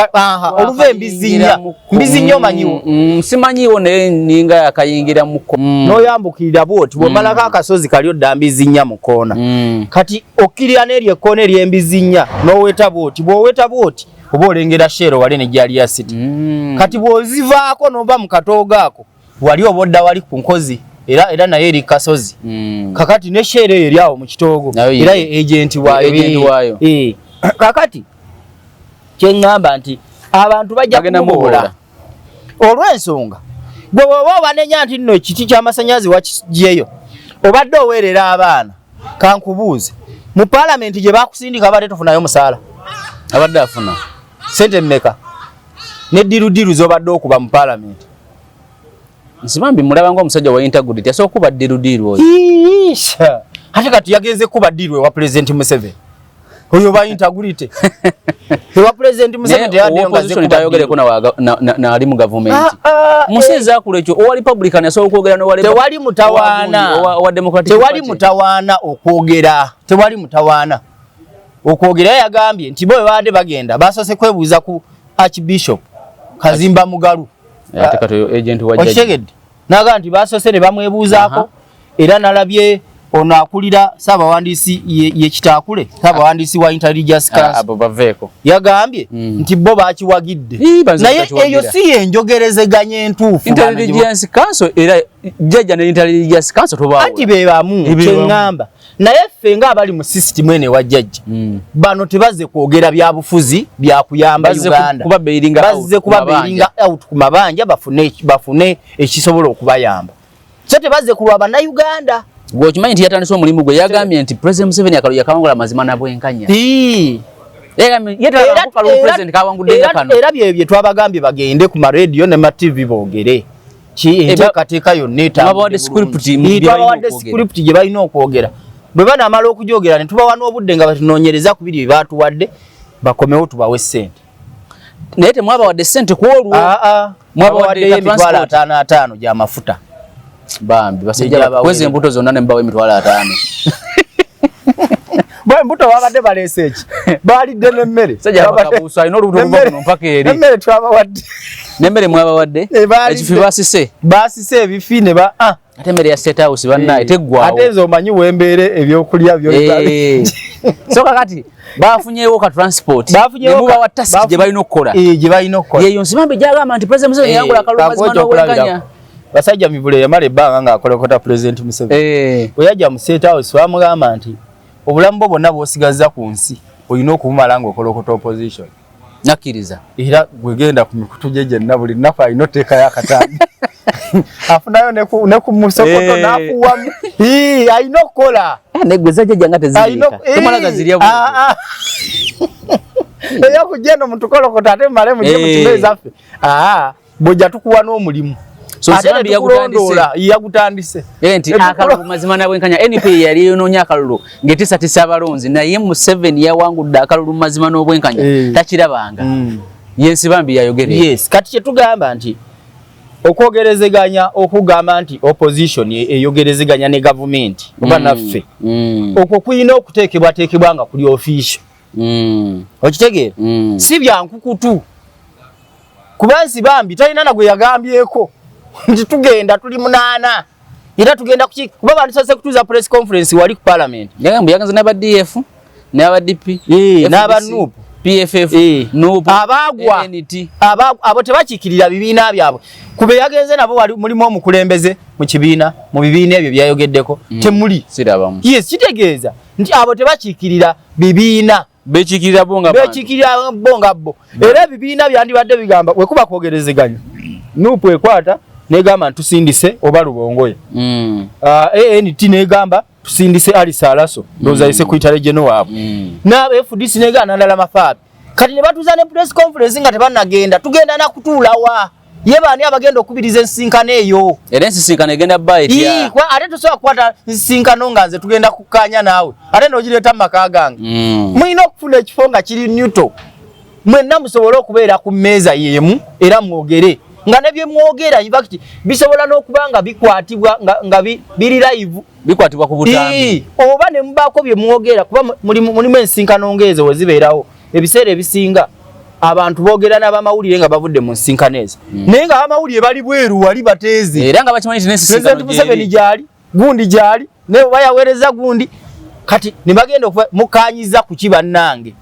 oluva Embizinya, Mbizinya omanyiwo? Simanyiwo, naye ninga yakayingira muko. N'oyambukirira bwoti, bw'omalako akasozi kali odda Mbizinya mu koona. Kati okkirira n'eryo ekkoona ery'Embizinya n'oweta bwoti, bw'oweta bwoti oba olengera Shell wali ne Jalia City. Kati bw'ozivaako n'ova mu katoogo ako wali oba odda wali ku nkozi, era naye eri kasozi. Kakati ne Shell eyo eri awo mu kitoogo, era ye agent waayo. Agent waayo. Kakati kyeŋŋamba nti abantu bajja kumubola olw'ensonga gwe bw'oba obanenya nti nno ekiti ky'amasannyalaze wakiggyeyo, obadde oweerera abaana. Kankubuuze, mu paalamenti gye bakusindika abadde tofunayo musaala? Abadde afuna. Sente mmeka ne deal deal z'obadde okuba mu paalamenti? Nsibambi mulaba ng'omusajja wa integrity, asobola okuba deal deal oyo. Ate kati yagenze kuba deal ewa Pulezidenti Museveni, oyo ba integrity ewa Pulezidenti Museveni. Teyayogereko naali mu gavumenti museezi akula ekyo, owa Republican asobola okwogera n'owa Tewali mutawaana, tewali mutawaana okwogera, tewali mutawaana okwogera. Yagambye nti bo bwe babadde bagenda basoose kwebuuza ku Archbishop Kazimba Mugalu. Okitegedde? Nagamba nti basoose ne bamwebuuzaako, era nalabye ono akulira saabawandiisi ye Kitaakule, saabawandiisi wa Interreligious Council, yagambye nti bo bakiwagidde, naye eyo si yenjogerezeganya entuufu. Interreligious Council era jjajja ne Interreligious Council tobawula. Anti be bamu kyeŋŋamba, naye ffe ng'abali mu system eno ewa jjajja, bano tebazze kwogera byabufuzi byakuyamba Uganda, bazze kuba bailinga out ku mabanja, bafune ekisobola okubayamba, so tebazze kulwa bannayuganda. Gwe okimanyi nti yatandise omulimu gwe, yagambye nti President Museveni akalulu yakawangula mazima na bwenkanya. Era byebyo bye twabagambye bagende ku marediyo ne ma TV boogere enteekateeka yonna. Twabawadde script gye balina okwogera. Bwe banaamala okugyogera ne tubawa n'obudde nga batunoonyereza ku biri bye batuwadde, bakomewo tubawe ssente. Naye temwabawadde ssente ku olwo? Mwabawaddeyo 550,000 gy'amafuta. Bambi basajja, kwezi embuto zonna ne mbawa 50,000. Bwe embuto babadde baleese eki, balidde n'emmere. Alina olubuto oluva kuno mpaka eri. Emmere twabawadde. N'emmere mwabawadde? Ekifi basise? Basise ebifi ne ba ah. Ate emmere ya State House bannaye teggwawo. Ate nze omanyi wembeere ebyokulya byo. So kakati bafunyeewo ka transport, nemubawa task gye balina okukola. Gye balina okukola. Yeyo Nsibambi gyagamba nti President Museveni yangula akalulu mazima n'obwenkanya. Basajja Mivule yamala ebbanga ng'akolokota President Museveni. Bwe yajja mu State House bamugamba nti obulamu bwo bwonna bw'osigazza ku nsi olina okubumala ng'okolokota opposition. Nakkiriza. Era gwegenda ku mikutu gye gyenna, buli nnaku alina oteekayo akatambi, afunayo ne ku musokoto n'afuwamu, alina okukola. Negwe zajjajja nga teziriika, tomala gazirya. Eyokujja eno mutukolokota ate mumale mujje mutume ezaffe, bwojja tukuwa n'omulimu. So ate netukulondoola. Yagutandise. Nti akalulu mazima nabwenkanya, NP yali yonoonya akalulu ng'etisatisa abalonzi, naye Museveni yawangudde akalulu mazima n'obwenkanya, takirabanga. Ye Nsibambi yayogere. Yes, kati kyetugamba nti okwogerezeganya, okugamba nti opposition eyogerezeganya ne gavumenti oba naffe, okwo kulina okuteekebwateekebwa nga kuli official. Okitegeera? Si byankukutu, kuba Nsibambi talina nagwe yagambyeko nti tugenda tuli munaana era tugenda kuki, kuba bandisoose kutuuza press conference wali ku parliament. Yagambye yagenze n'aba DF n'aba DP, n'aba NUP, PFF, NUP, abagwa abo tebakiikirira bibiina byabwe. Kube yagenze nabo wali mulimu omukulembeze mu kibiina, mu bibiina ebyo byayogeddeko temuli. Sirabamu. Yes, kitegeeza nti abo tebakiikirira bibiina. Bekiikirira bo nga bekiikirira bo nga bo. Era ebibiina byandibadde bigamba wekuba kwogerezeganya, NUP ekwata negamba ntusindise oba Lubongoya, ANT negamba tusindise Alice Alaso, ndowooza ye secretary general waabwe, n'aba FDC negamba Nandala Mafaabi. Kati ne batuuza ne press conference nga tebannagenda, tugenda nakutuulawa, ye baani abagenda okubiriza ensisinkano eyo? Era ensisinkano egenda bba etya? Ate tosobola kukwata nsisinkano nga nze tugenda kukkaanya naawe ate n'ogireeta mu maka gange. Mulina okufuna ekifo nga kiri neutral, mwenna musobole okubeera ku mmeeza y'emu era mwogere, nga ne bye mwogera in fact bisobola n'okuba nga bikwatibwa nga biri live. Bikwatibwa ku butambi. Oba ne mubaako bye mwogera, kuba mulimu ensinkano ng'ezo we zibeerawo ebiseera ebisinga. Abantu boogera n'abamawulire nga bavudde mu nsinkano ezo, naye nga abamawulire bali bweru wali bateeze. Era nga bakimanyi nti n'ensisinkano President Museveni gyeri. gyali, gundi gyali, naye oba yaweereza gundi. Kati ne bagenda okuba mukanyiza ku ki? Bannange,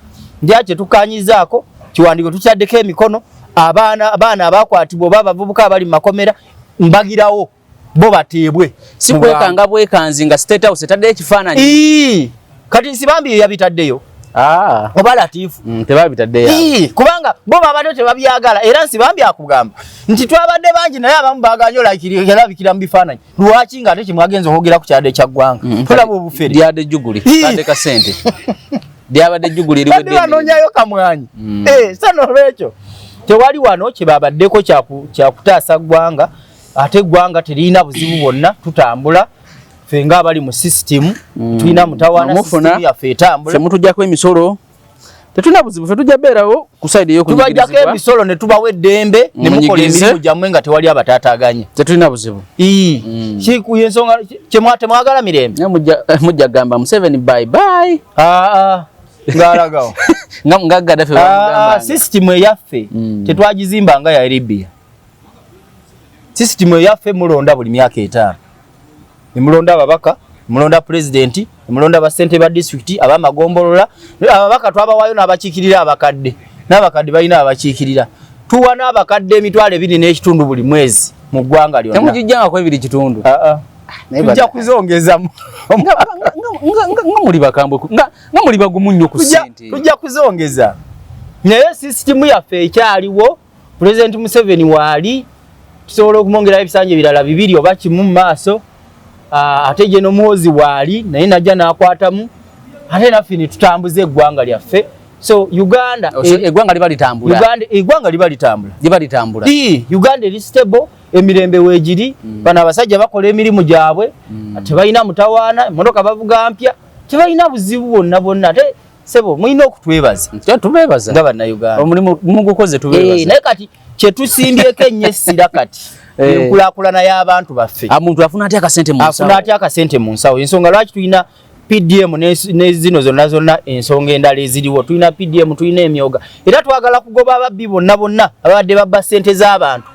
ndya kye tukanyizaako kiwandiiko, tukyaddeko emikono. Abaana abakwatibwa oba abavubuka abali mu makomera mbagirawo bo bateebwe. Si kwekanga bwekanzi nga State House etaddeyo ekifaananyi. Ii, kati Nsibambi ye yabitaddeyo oba Latifu? Tebabitaddeyo. Ii, kubanga bo babadde tebabyagala, era Nsibambi akugamba nti twabadde bangi, naye abamu baganye olabikira mu bifaananyi. Lwaki nga ate kimwagenza okwogera ku kyadde kya ggwanga? Tulaba obufere. Lyadde ejjuguli. Ii. Kadde ka ssente lyabadde ejjuguli Badde eriwedde. banoonyayo kamwanyi. Eh, so nolwekyo tewali wano kyebabaddeko kyakutaasa ggwanga, ate eggwanga teririna buzibu bwonna. Tutambula ffe ng'abali mu sisitimu, tulina mutawaana. Mufuna. Sisitimu yaffe etambula. Ffe mutujjako emisolo, tetulina buzibu. Ffe tujja beerawo ku side Tubajjako ey'okunyigirizibwa. emisolo ne tubawa eddembe ne mukola Munyigirize. emirimu gyammwe nga tewali abataataaganya. Tetulina buzibu. Ensonga temwagala mirembe. Naye mujja gamba Museveni bye bye. Aa, ng'alagawo. Nga Gaddafi bamugamba. Sisitimu eyaffe tetwagizimba nga ya Libya. Sisitimu eyaffe mulonda buli myaka 5, nemulonda ababaka, mulonda pulezidenti, nemulonda basente ba disitulikiti, abamagombolola. Ababaka twabawaayo n'abakiikirira abakadde, n'abakadde balina abakiikirira. Tuwa n'abakadde 25,000 buli mwezi mu ggwanga lyonna. Temugijjangako 2.5? Aa, Naye tujja kuzongezamu. Nga muli bakambwe nga muli bagumu nnyo ku ssente. Tujja kuzongeza, naye sisitimu yaffe ekyaliwo. Pulezidenti Museveni waali, tusobola okumwongerayo ebisanja ebirala bibiri oba kimu mu maaso. Ate gye n'omuwozi waali naye najja n'akwatamu, ate naffe ne tutambuza eggwanga lyaffe. So Uganda Eggwanga liba litambula. Uganda, eggwanga liba litambula. Liba litambula. Ii, Uganda eri stable, emirembe weegiri. Bano abasajja bakola emirimu gyabwe, tebalina mutawaana, emmotoka bavuga mpya, tebalina buzibu bwonna bwonna. Ate sebo mulina okutwebaza Tubeebaza. nga Bannayuganda. Omulimu mugukoze, tubeebaza. Naye kati kyetusimbyeko ennyo essira kati enkulaakulana y'abantu baffe. Omuntu afuna atya akasente mu nsawo? Afuna atya akasente mu nsawo? Ensonga lwaki tulina PDM ne zino zonna zonna ensonga endala eziriwo. Tulina PDM, tulina emyoga, era twagala kugoba ababbi bonna bonna ababadde babba ssente z'abantu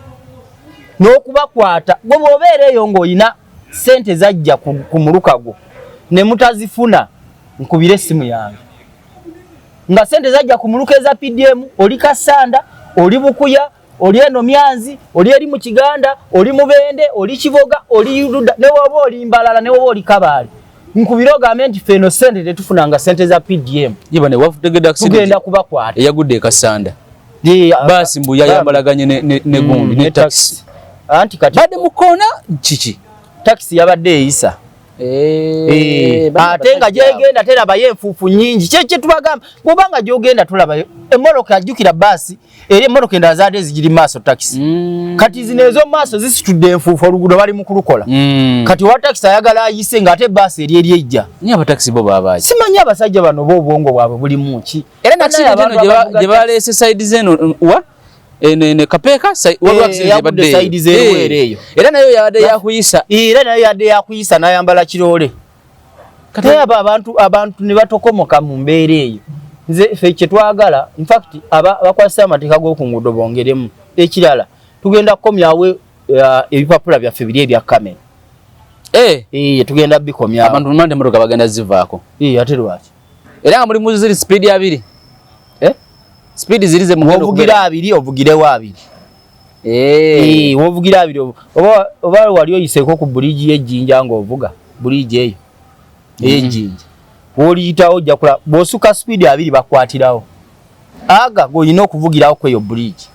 n'okubakwata. Gwe bw'obeera eyo ng'olina ssente zajja ku muluka gwo ne mutazifuna, nkubire essimu yange. Nga ssente zajja ku muluka eza PDM, oli Kasanda, oli Bukuya, oli eno Myanzi, oli eri mu Kiganda, oli Mubende, oli Kiboga, oli Luda, ne woba oli Mbalala, ne woba oli Kabaale, nkubire ogambe nti ffe eno ssente tetufunanga ssente za PDM. Yiba ne wafutegedde accident. Tugenda kubakwata. Eyagudde e Kasanda. Ye, Baasi mbu yayambalaganye ne gundi ne ne taxi. Anti kati Badde mu koona kiki? Takisi yabadde eyisa. Ate nga gyegenda terabayo enfuufu nnyingi. Kye tubagamba, bw'obanga gyogenda tolabayo emmotoka, ajjukira baasi era emmotoka endala zaadde zigiri mu maaso takisi. Kati zino ez'omu maaso zisitudde enfuufu, oluguudo bali mu kulukola. Kati owa takisi ayagala ayise ng'ate baasi eri ejja. Naye abatakisi bo babaaki? Simanyi abasajja bano bo obwongo bwabwe bulimu ki. Era n'accident eno gye baleese side z'eno wa eno Kapeeka waliwo accident Eyagudde ebadde eyo. side z'Eruweero eyo. Era nayo yabadde yakuyisa. Era nayo yadde yakuyisa n'ayambala kiroole. Kati abo abantu ne batokomoka mu mbeera eyo. Nze ffe kye twagala, in fact, abakwasisa amateeka g'oku nguudo bongeremu. Ekirala, tugenda kukomyawo ebipapula byaffe biri ebya kamera. Tugenda bikomyawo. Abantu mumande emmotoka bagenda zivaako. Ate lwaki? Era nga muli mu ziri speed 20. Speed ziri ze mugenda Wovugira okubeera. 20, ovugirewo 20. Wovugira 20, oba wali oyiseeko ku buligi y'Ejjinja ng'ovuga buligi eyo ey'Ejjinja, w'oliyitawo ojja kulaba bw'osuka speed 20 bakwatirawo. Aga g'olina okuvugirawo kweyo buligi.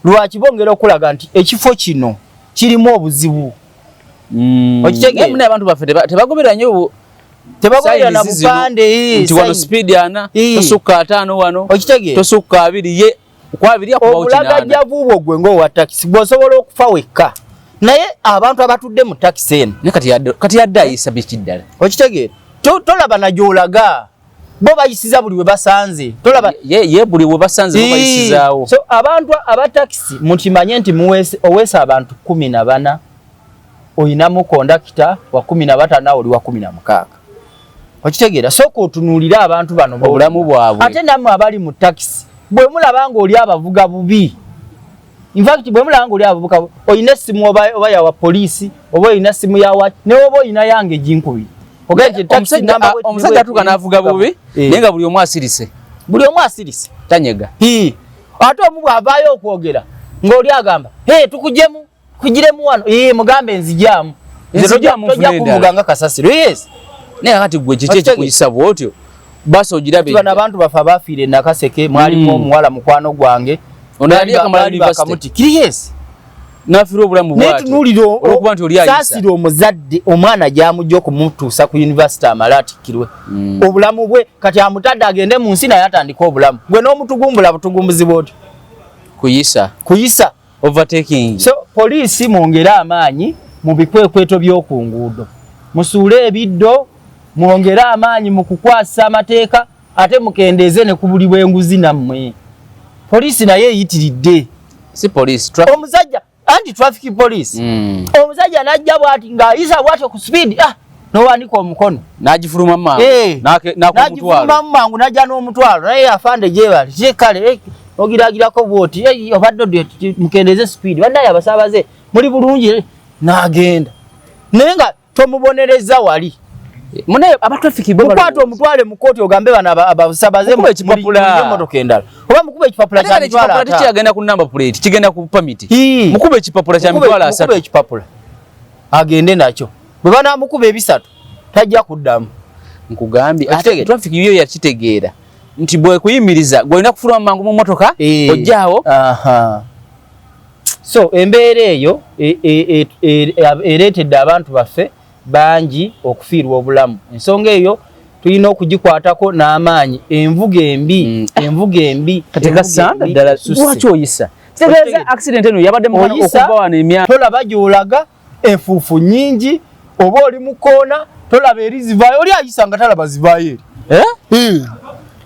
Lwaki bongera okulaga nti ekifo kino kirimu obuzibu? Okitegeera? Naye abantu baffe tebagoberera nnyo Tebagoberera na signs zino, bupande, nti wano sign. speed 40, tosukka 50 wano, Okitegeera? tosukka 20, ye ku 20 akubawo 8. Obulagajjavu bwo gwe ng'owa takisi bw'osobola okufa wekka, naye abantu abatudde mu takisi eno Naye kati yadde ayisa biki ddala? Okitegeera? Tolaba na gy'olaga, bo bayisiza buli we basanze, tolaba. Ye buli we basanze bo bayisizaawo. So abantu abatakisi mukimanye nti oweesa abantu 14, oyinamu kondakita wa 15, oli wa 16. Okitegeera? Sooka otunuulire abantu bano obulamu bwabwe. Ate nammwe abali mu takisi Bwe mulaba ng'oli abavuga bubi, in fact bwe mulaba ng'oli abavuga bubi, olina essimu oba yawa poliisi, oba olina ssimu yawa, ne oba olina yange ginkubiri. Omusajja atuuka n'avuga bubi naye nga buli omu asirise. Buli omu asirise. Tanyega. Ate omu bw'avaayo okwogera ng'oli agamba, "Hey, tukujemu, kugiremu wano." Mugambe nzijaamu. Tojja kuvuga nga kasasiro. Yes. Naye kati gwe kiki ekikuyisa bw'otyo? Basi ogirabe. Bano abantu bafe abafiire Nakaseke, mwalimu omuwala mukwano gwange. Ono yali akamala university. Yes. N'afiirwa obulamu bw'atyo. Olw'okuba nti oli ayisa. Saasira omuzadde omwana gy'amujja okumutuusa ku university amale atikkirwe. Obulamu bwe kati amutadde agende mu nsi naye atandike obulamu. Gwe n'omutugumbula butugumbuzi bw'otyo. Kuyisa. Kuyisa. Overtaking. So poliisi mwongere amaanyi mu bikwekweto by'oku nguudo. Musuule ebiddo, mwongere amaanyi mu kukwasa amateeka, ate mukendeeze ne ku buli bw'enguzi nammwe. Poliisi naye eyitiridde. Si poliisi, omusajja anti traffic police. Omusajja n'ajja bw'ati ng'ayisa bw'atyo ku speed, n'owanika omukono. N'agifuluma mangu. N'agifuluma mangu n'ajja n'omutwalo. Naye afande gyebali. Kye kale ogiragirako bw'oti, obadde mukendeeze speed. Bannaye abasaabaze muli bulungi, n'agenda. Naye nga tomubonereza wali. Munaye aba traffic bo mukwate omutwale mu kkooti ogambe bano abasabaze mukube ekipapula. Emmotoka endala. Oba mukube ekipapula kya mitwalo ataano. Tekyagenda ku number plate, kigenda ku permit. Mukube ekipapula kya mitwalo asatu. Mukube ekipapula. Agende nakyo. Bwe banaamukuba ebisatu tajja kuddamu. Nkugambye ate traffic yo yakitegeera nti bwe kuyimiriza gw'olina kufuluma mangu mu mmotoka ojjaawo. So embeera eyo ereetedde abantu baffe bangi okufiirwa obulamu. Ensonga eyo tulina okugikwatako n'amaanyi. Envuga embi, envuga embi. Kati kasanda ddala lwaki oyisa? Kitegeeza accident eno yabadde mu okuva wano emyaka. Tolaba gy'olaga, enfuufu nnyingi, oba oli mu kkoona, tolaba eri zivaayo, oli ayisa nga talaba zivaayo eri.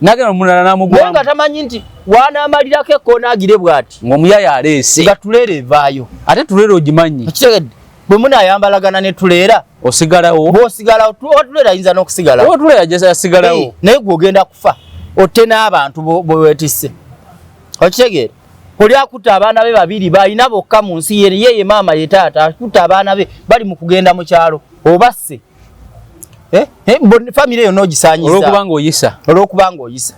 N'agenda omulala n'amugwamu. Naye nga tamanyi nti w'anaamalirako ekkoona agire bw'ati. Ng'omuyaya aleese. Nga tuleera evaayo. Ate tuleera ogimanyi. Okitegedde? Bwe munaayambalagana ne tuleera. Osigalawo. Bw'osigalawo, oba tuleera ayinza n'okusigalawo. Oba tuleera asigalawo. Naye gwe ogenda kufa. Otte n'abantu bwe weetisse. Okitegeera? Oli akutta abaana be babiri balina bokka mu nsi ye, ye maama ye taata, akutta abaana be bali mu kugenda mu kyalo obasse. Famire eyo n'ogisaanyiza. Olw'okubanga oyisa. Olw'okubanga oyisa.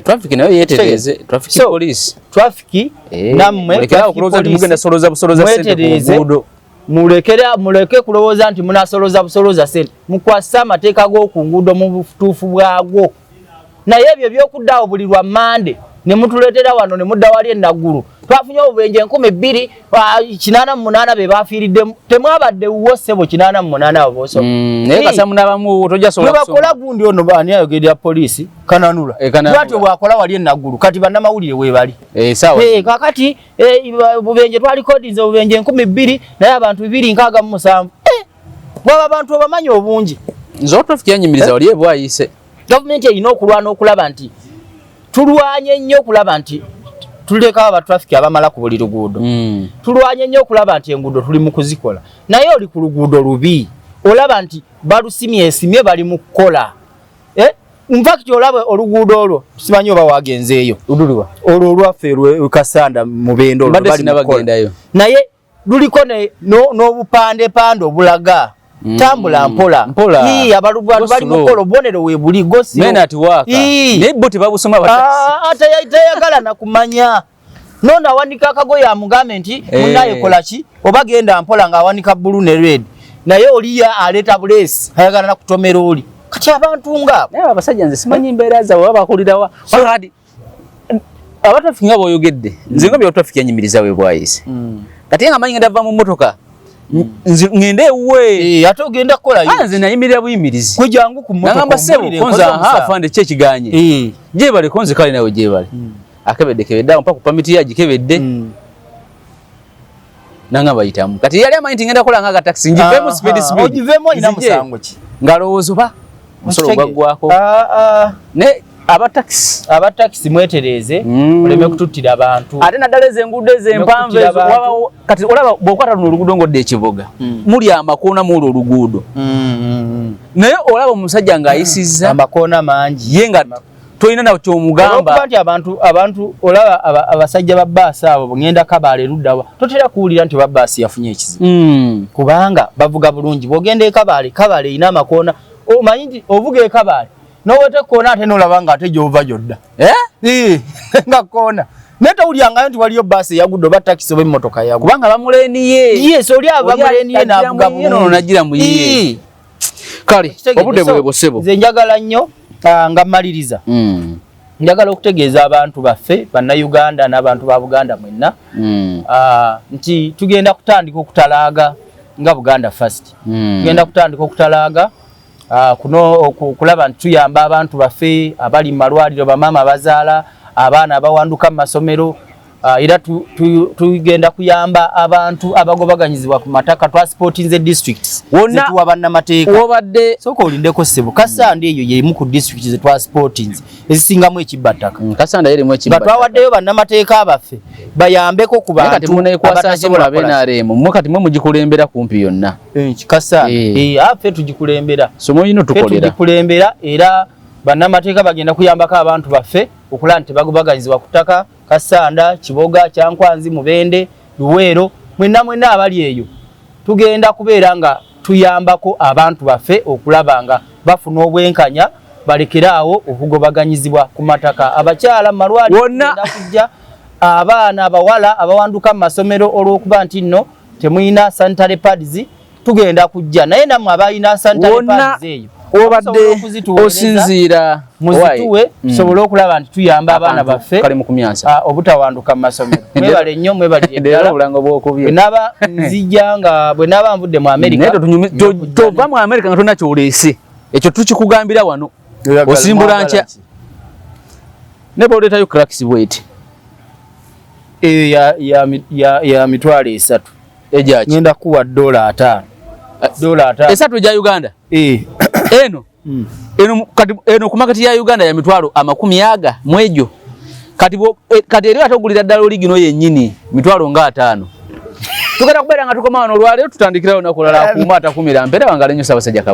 Traffic nayo yeetereeze, traffic police. Traffic nammwe mulekere okulowooza nti mugenda soloza busoloza ssente ku nguudo. Muleke kulowooza nti munasoloza busoloza ssente. Mukwasise amateeka g'oku nguudo mu butuufu bwagwo. Naye ebyo eby'okuddaawo buli lwa Mmande ne mutuleetera wano ne mudda wali e Naggulu. Twafunye obubenje 2888 be baafiiriddemu. Temwabadde wuwo ssebo 88 abo b'osoma. Naye kasa munaabamu tojja sobola kusoma. Bwe bakola gundi ono ani ayogerera poliisi? Kananula. Bw'atyo bw'akola wali e Naggulu. Kati bannamawulire weebali. Kaakati obubenje twalikodinze obubenje 2000 naye abantu 267. Bw'aba abantu obamanyi obungi. Nze traffic yanyimiriza wali ebwayise. Gavumenti erina okulwana okulaba nti tulwanye nnyo okulaba nti tulekawo aba traffic abamala ku buli luguudo. Tulwanye nnyo okulaba nti enguudo tuli mu kuzikola. Naye oli ku luguudo lubi, olaba nti balusimyesimye bali mu kukola. In fact olaba oluguudo olwo simanyi oba wagenzeeyo. Olwo olwaffe Kasanda Mubende olwo bali mu kukola. Naye luliko n'obupandepande obulaga tambula mpola. Abantu bali mu kukola obubonero weebuli gosi. Men at work. Naye bo tebabusoma batasi. Teyagala na kumanya. Nono awanika akagoye amugambe nti munnaye kola ki oba genda mpola ng'awanika bbulu ne red. Naye oli ye aleeta buleesi ayagala na kutomera oli. Kati abantu ng'abo. Naye abasajja nze simanyi mbeera zaabwe oba bakulirawa. Aba traffic nga bw'oyogedde, nze nga bya traffic yanyimiriza we bwayise. Kati nga manyi ngenda va mu mmotoka, ngende ewuwe. Ate ogenda kukolayo. Nze nayimirira buyimirizi. Gwe jangu ku mmotoka. Nagamba ssebo, konza afande ki ekiganye. Gyebale konze kale nawe gyebale. Akebedde kebedde awo mpaka ku pamiti ye agikebedde. Nangamba bayitamu. Kati yali amanyi nti ngenda kukola nga taxi ngiveemu speed speed. Ogiveemu olina musango ki? Ng'alowooza oba omusolo gwaggwako. Ne aba taxi. Aba taxi mwetereeze, muleme kututtira abantu. Ate naddala ezo enguudo ezo empanvu ezo, kati olaba bw'okwata luno oluguudo ng'odda ekibuga, muli amakoona mu olwo oluguudo. Naye olaba omusajja ng'ayisizza amakoona mangi. Ye nga Tolina na kyomugamba. Olwokuba nti abantu olaba abasajja ba bbaasi abo, ngenda Kabaale luddawa, totera kuwulira nti ba bbaasi yafunye ekizibu, kubanga bavuga bulungi. Bw'ogenda e Kabaale, Kabaale erina amakoona. Omanyi nti ovuga e Kabaale n'oweta ekkoona, ate n'olaba nga ate gy'ova gyodda. Eh? Eh, nga koona, naye towulyangayo nti waliyo baasi eyagudde oba takisi oba emmotoka yagudde. Kubanga bamuleniye. Yes, oli aba muleniye n'avuga. Bulungi, nagira mu yiye. Eh. Kale. Kitegedde. Obudde So, bwe busebo. Nze njagala nnyo, nga mmaliriza, njagala okutegeeza abantu baffe Bannayuganda n'abantu ba Buganda mwenna, nti tugenda kutandika okutalaaga nga Buganda First. Tugenda kutandika okutalaaga, kuno okulaba nti tuyamba abantu baffe abali mu malwaliro, bamaama abazaala, abaana abawanduka mu masomero, era tugenda kuyamba abantu abagobaganyizibwa ku mataka. Twasupportinze districts Wonna- zetuwa bannamateeka. Wobadde. Sooka olindeko, ssebo. Kasanda eyo yemu ku district zetwasupportinze ezisingamu ekibbattaka. Kasanda yerimu Nga ekibba. twawaddeyo bannamateeka baffe bayambeko ku Naye kati bantu muneekwasa ki abatasobola mulabe kukola. NRM? Mmwe kati mwe mugikulembera kumpi yonna. Kasanda, ffe tugikulembera. So mulina Ffe otukolera. tugikulembera, era bannamateeka bagenda kuyambako abantu baffe okulaba nti tebagobaganyizibwa ku ttaka. Kasanda, Kiboga, Kyankwanzi, Mubende, Luweero, mwenna mwenna abali eyo, tugenda kubeera nga tuyambako abantu baffe okulaba nga bafuna obwenkanya, balekeraawo okugobaganyizibwa ku mataka. Abakyala mu malwaliro, Wonna- tugenda kujja. Abaana abawala abawanduka mu masomero olw'okuba nti nno temulina sanitary pads, tugenda kujja. Naye nammwe abalina sanitary Wonna pads eyo, obadde musobola okuzituweereza, osinziira. muzituwe, tusobole okulaba nti tuyamba abaana Akantu baffe kali mu kumyansa. Obutawanduka mu masomero. Mwebale nnyo, mwebalire Leero ddala. obulango bwokubye. Bwe naaba nzijja, nga bwe naaba nvudde mu Amerika, Naye tova mu Amerika nga tolina kyoleese. Ekyo tukikugambira wano. Osimbula Mwagala nkya. ki? Ne bw'oleetayo cracks bweti. Eyo ya 300,000. Egyaki? Ngenda kuwa $50, $50. 3 egya Uganda? Eh. Eno eno kati eno ku market ya Uganda ya mitwalo amakumi aga mwejo. Kati kati eri ate ogulira ddala oligino yennyini 50,000. Tugenda kubeera nga tukoma wano olwaleero, tutandikirawo lunaku olala. Akuuma atakumira mpeera. Wangale nnyo, Ssaabasajja Kabaka.